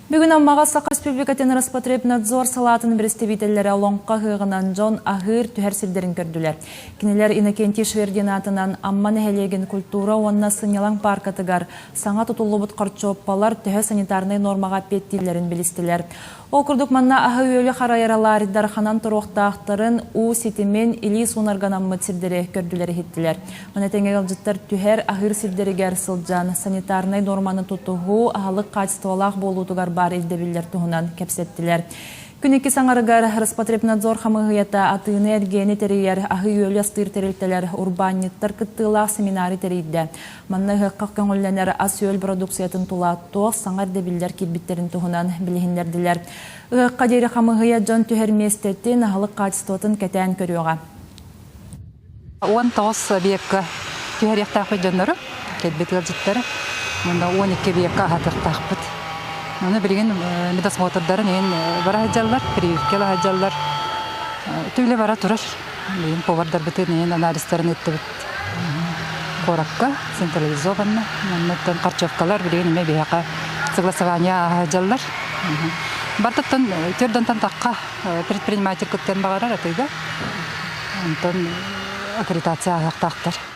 Бүгүн Аммаҕа Саха Республикатын Роспотребнадзор салаатын бэрэстэбиитэллэрэ Олоҥхо ыһыаҕынан дьон аһыыр түһэр сирдэрин көрдүлэр. Кинилэр Иннокентий Швердин аатынан Амма нэһилиэгин культура уонна сынньалаҥ пааркатыгар саҥа тутуллубут хорчуоппалар төһө санитарнай нуормаҕа эппиэттииллэрин билистилэр. Ол курдук манна аһы-үөлү харайаралаардар ханан туруохтаахтарын, уу ситимин, илии суунарганаммыт сирдэри көрдүлэр-иһиттилэр. Маны тэҥэ ыалдьыттар түһэр, аһыыр сирдэригэр сылдьан санитарнай нуорманы тутуһуу, аһылык хаачыстыбалаах буолуутугар баар ирдэбиллэр туһунан кэпсэттилэр. Күн иккис аҥарыгар Роспотребнадзор хамыыһыйата атыыны-эргиэни тэрийэр, аһы-үөлү астыыр тэрилтэлэр, урбаанньыттар кыттыылаах семинары тэрийдэ. Манна ыһыахха көҥүллэнэр ас-үөл продукциятын тула туох саҥа ирдэбиллэр киирбиттэрин туһунан билиһиннэрдилэр. Ыһыахха диэри хамыыһыйа дьон түһэр миэстэтин, аһылык хаачыстыбатын кэтээн көрүөҕэ. 19 объекка түһэриэхтээхпит дьоннору, кэлбит ыалдьыттары. Мунна 12 объекка аһатыахтаахпыт. Аны билигин медосмотрдарын иһин бара сылдьаллар, прививка ыла сылдьаллар. Түлэ бара турар. Билигин повардарбытын иһин анализтарын ыыттыбыт. Куоракка централизованно. Манныттан харчевкалар билигин эмиэ биһиэхэ согласование ааһа сылдьаллар. Бартыттан төрдөнтөн тахха предприниматель кыттыан баҕарар атыыга. Онтон аккредитация ааһыахтаахтар.